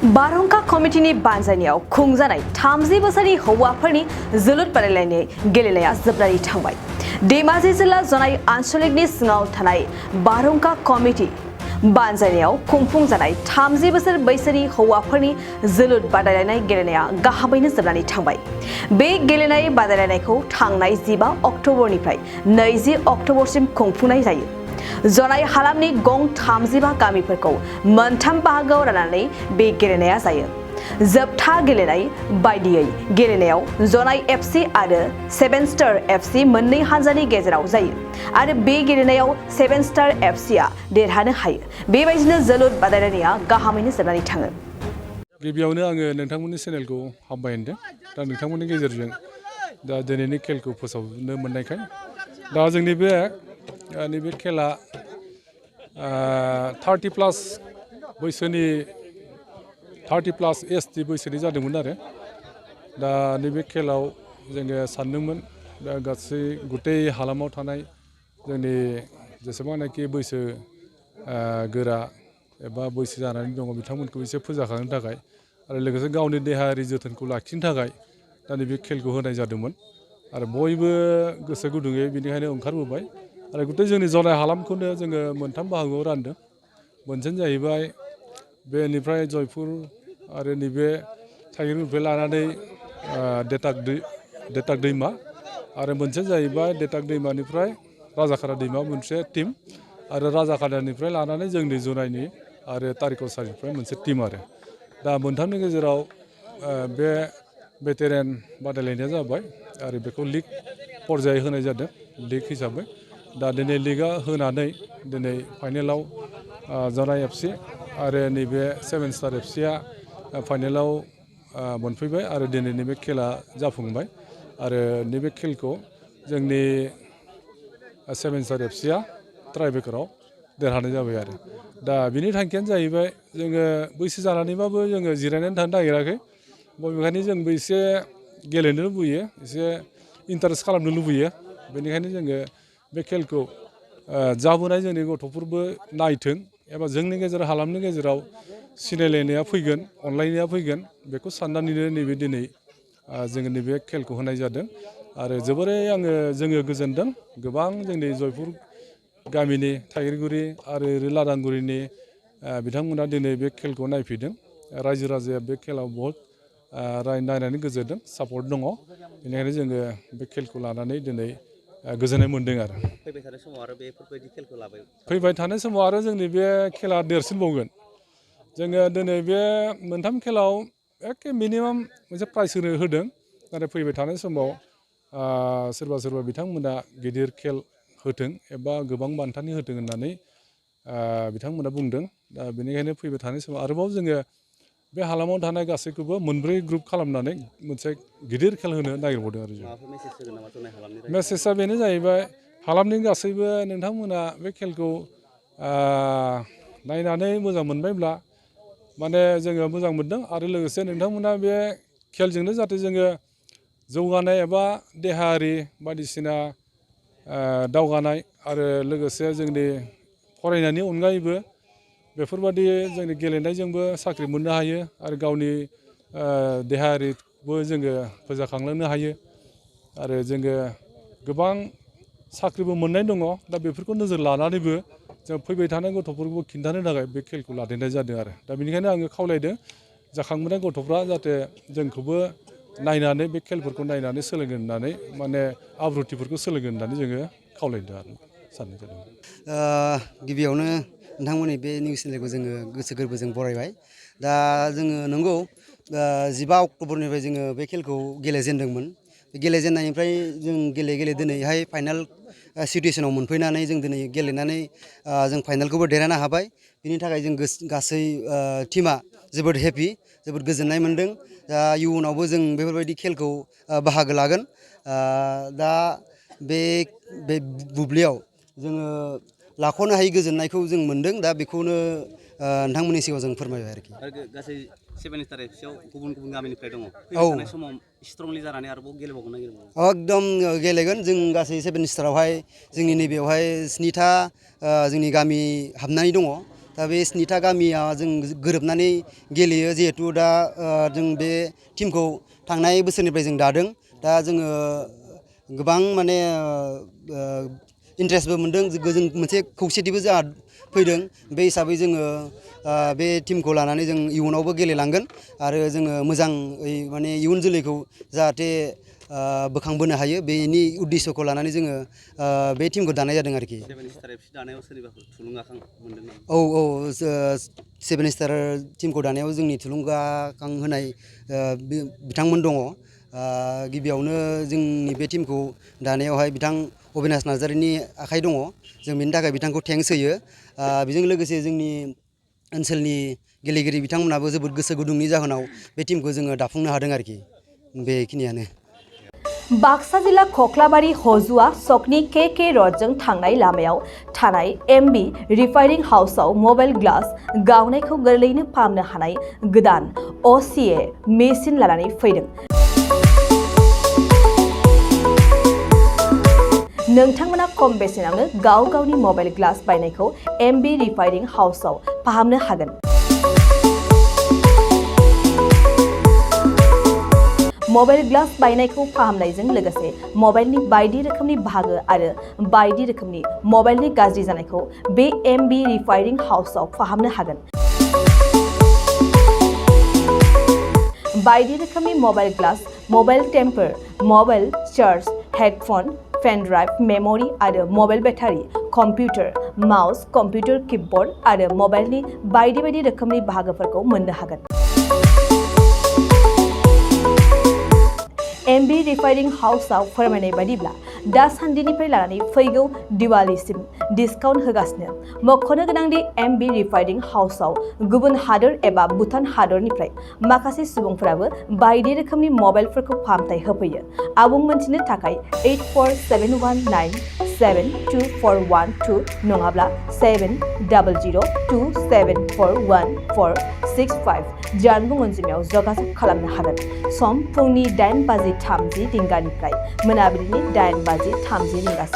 बारहुंखा कमिटिनि बानजायनायाव खुंजानाय 30 बोसोरनि हौवाफोरनि जोलुर बादायलायनाय गेलेनाया जोबनानै थांबाय। धेमाजि जिल्ला जनाय आन्सलिकनि सिङाव थानाय बारहुंखा कमिटि बानजायनायाव खुंफुंजानाय 30 बोसोर बैसोनि हौवाफोरनि जोलुर बादायलायनाय गेलेनाया गाहामैनो जोबनानै थांबाय। बे गेलेनाय बादायलायनायखौ थांनाय 15 अक्ट'बरनिफ्राय 20 अक्ट'बरसिम खुंफुंनाय जायो। जनाय हालामनि गं 35 गामिफोरखौ मोनथाम बाहागोआव राननानै बे गेलेनाया जायो। जोबथा गेलेनाय बायदियै गेलेनायाव जनाय एफसि आरो 7 स्टार एफसि मोननै हानजानि गेजेराव जायो आरो बे गेलेनायाव 7 स्टार एफसिआ देरहानो हायो। बेबायदिनो जोलुर बादायलायनाया गाहामैनो जोबनानै थाङो। गिबियावनो आङो नोंथांमोननि चेनेलखौ हामबाय होनदों। दा नोंथांमोननि गेजेरजों दा दिनैनि खेलखौ फोसावनो मोननायखाय दा जोंनि बे नैबे खेला 30+ बैसोनि 30+ एसटि बैसोनि जादोंमोन आरो दा नैबे खेलाव जोङो सानदोंमोन दा गासै गुतै हालामाव थानाय जोंनि जेसेबांनाखि बैसो गोरा एबा बैसो जानानै दङ बिथांमोनखौ एसे फोजाखांनो थाखाय आरो लोगोसे गावनि देहायारि जोथोनखौ लाखिनो थाखाय दा नैबे खेलखौ होनाय जादोंमोन आरो बयबो गोसो गुदुङै बेनिखायनो ओंखारबोबाय आरो गुतै जोंनि जनाय हालामखौनो जोङो मोनथाम बाहागोआव रानदों। मोनसेयानो जाहैबाय बेनिफ्राय जयपुर आरो नैबे थाइगिरनिफ्राय लानानै देताक दैमा आरो मोनसेया जाहैबाय देताक दैमानिफ्राय राजाखारा दैमा मोनसे टिम आरो राजाखादानिफ्राय लानानै जोंनि जनायनि आरो तारिकसानिफ्राय मोनसे टिम आरो दा मोनथामनि गेजेराव बे भेटेरेन बादायलायनाया जाबाय आरो बेखौ लिग पर्याय होनाय जादों लिग हिसाबै दा दिनै लिगआ होनानै दिनै फाइनेलाव जनाय एफसि आरो नैबे 7 स्टार एफसिआ फाइनेलाव मोनफैबाय आरो दिनै नैबे खेला जाफुंबाय आरो नैबे खेलखौ जोंनि 7 स्टार एफसिआ ट्राइब्रेकाराव देरहानाय जाबाय आरो दा बिनि थांखियानो जाहैबाय जोङो बैसो जानानैबाबो जोङो जिरायनानै थानो नागिराखै बबेखानि जोंबो एसे गेलेनो लुबैयो एसे इन्टारेस्ट खालामनो लुबैयो बेनिखायनो जोङो बे खेलखौ जाबोनाय जोंनि गथ'फोरबो नायथों एबा जोंनि गेजेराव हालामनि गेजेराव सिनायलायनाया फैगोन अनलायनाया फैगोन बेखौ साननानैनो नैबे दिनै जोङो नैबे खेलखौ होनाय जादों आरो जोबोरै जोङो गोजोनदों गोबां जोंनि जयपुर गामिनि थाइगिरगुरि आरो लादांगुरिनि बिथांमोना दिनै बे खेलखौ नायफैदों रायजो राजाया बे खेलाव बहुद नायनानै गोजोनदों सापर्ट दङ बेनिखायनो जोङो बे खेलखौ लानानै दिनै गोजोननाय मोन्दों आरो फैबाय थानाय समाव आरो बेफोरबायदि खेलखौ लाबाय फैबाय थानाय समाव आरो जोंनि बे खेला देरसिनबावगोन जोङो दिनै बे मोनथाम खेलाव एखे मिनिमाम मोनसे प्राइज होदों नाथाय फैबाय थानाय समाव सोरबा बिथांमोना गिदिर खेल होथों एबा गोबां बान्थानि होथों होननानै बिथांमोना बुंदों दा बेनिखायनो फैबाय थानाय समाव आरोबाव जोङो बे हालामाव थानाय गासैखौबो मोनब्रै ग्रुप खालामनानै मोनसे गिदिर खेल होनो नागिरबावदों आरो जों मेसेजआ बेनो जाहैबाय हालामनि गासैबो नोंथांमोना बे खेलखौ नायनानै मोजां मोनबायब्ला माने जोङो मोजां मोनदों आरो लोगोसे नोंथांमोना बे खेलजोंनो जाहाथे जोङो जौगानाय एबा देहायारि बायदिसिना दावगानाय आरो लोगोसे जोंनि फरायनायनि अनगायैबो बेफोरबादि जोंनि गेलेनायजोंबो साख्रि मोननो हायो आरो गावनि देहायारिबो जोङो फोजाखांलांनो हायो आरो जोङो गोबां साख्रिबो मोननाय दङ दा बेफोरखौ नोजोर लानानैबो जों फैबाय थानाय गथ'फोरखौ खिन्थानो थाखाय बे खेलखौ लादेरनाय जादों आरो दा बेनिखायनो आङो खावलायदों जाखांबोनाय गथ'फ्रा जाहाथे जोंखौबो नायनानै बे खेलफोरखौ नायनानै सोलोंगोन होननानै माने आब्रुथिफोरखौ सोलोंगोन होननानै जोङो खावलायदों आरो साननाय जादों। गिबियावनो नोंथांमोननि बे निउस चेनेलखौ जोङो गोसो गोरबोजों बरायबाय दा जोङो नंगौ 15 अक्ट'बरनिफ्राय जोङो बे खेलखौ गेलेजेनदोंमोन गेलेजेननायनिफ्राय जों गेले दिनैहाय फाइनाल सिटुवेसनाव मोनफैनानै जों दिनै गेलेनानै जों फाइनालखौबो देरहानो हाबाय बिनि थाखाय जों गासै टिमा जोबोद हेपि जोबोद गोजोननाय मोन्दों दा इयुनावबो जों बेफोरबायदि खेलखौ बाहागो लागोन दा बे बुब्लियाव जोङो लाख'नो हायि गोजोननायखौ जों मोन्दों दा बेखौनो नोंथांमोननि सिगाङाव जों फोरमायबाय आरोखि गासै 7 स्टार एफसिआव गुबुन गामिनिफ्राय दङ फैबाय थानाय समाव स्ट्रंलि जानानै आरोबाव गेलेबावगोन ना गेलेबावगोन एकदम गेलेगोन जों गासै 7 स्टारावहाय जोंनि नैबेयावहाय 7था जोंनि गामि हाबनानै दङ दा बे 7था गामिया जों गोरोबनानै गेलेयो जिहेतु दा जों बे टीमखौ थांनाय बोसोरनिफ्राय जों दादों दा जोङो गोबां माने इन्ट्रेस्टबो मोनदों जों मोनसे खौसेथिबो जोंहा फैदों बे हिसाबै जोङो बे टीमखौ लानानै जों इयुनावबो गेलेलांगोन आरो जोङो मोजाङै माने इयुन जोलैखौ जाहाथे बोखांबोनो हायो बेनि उद्देশ্যखौ लानानै जोङो बे टीमखौ दानाय जादों आरोखि। सेभेन स्टार एफसि दानायाव सोरनिबाफोर थुलुंगाखां मोनदों नामा? औ सेभेन स्टार टीमखौ दानायाव जोंनि थुलुंगाखां होनाय बिथांमोन दङ। गिबियावनो जोंनि बे टीमखौ दानायावहाय बिथां अबिनाश नार्जारिनि आखाइ दङ जों बेनि थाखाय बिथांखौ थेंक्स होयो। बेजों लोगोसे जोंनि ओनसोलनि गेलेगिरि बिथांमोनाबो जोबोद गोसो गुदुंनि जाहोनाव बे टीमखौ जोङो दाफुंनो हादों आरोखि बेखिनियानो। बाक्सा जिल्ला खख्लाबारि हजुआ सकनि के रडजों थांनाय लामायाव थानाय MB रिफाइनिं हाउसआव मबाइल ग्लास गावनायखौ गोरलैयैनो फाहामनो हानाय गोदान OCA मेसिन लानानै फैदों। नोंथांमोना खम बेसेनावनो गावनि मबाइल ग्लास बायनायखौ MB रिफाइनिं हाउसआव फाहामनो हागोन। मबाइल ग्लास बायनायखौ फाहामनायजों लोगोसे मबाइलनि बायदि रोखोमनि बाहागो आरो बायदि रोखोमनि मबाइलनि गाज्रि जानायखौ बे MB रिफाइनिं हाउसआव फाहामनो हागोन। बायदि रोखोमनि mobile glass, mobile temper, mobile charge, headphone, pen drive, memory आरो mobile battery, computer, mouse, computer keyboard आरो मबाइलनि बायदि रोखोमनि बाहागोफोरखौ मोननो हागोन। MB रिफाइनिं हाउसआव फोरमायनाय बायदिब्ला दासान्दिनिफ्राय लानानै फैगौ दिवालीसिम डिसकाउन्ट होगासिनो। मख'नो गोनांदि MB रिफाइनिं हाउसआव गुबुन हादोर एबा भुटान हादरनिफ्राय माखासे सुबुंफोराबो बायदि रोखोमनि मबाइलफोरखौ फाहामथाय होफैयो। आबुं मोनथिनो थाखाय 8471972412 नङाब्ला 7002741465 जानबुं अनजिमायाव जगाजग खालामनो हागोन। सम फुंनि 8:30 रिंगानिफ्राय मोनाबिलिनि 8:30 रिंगासिम।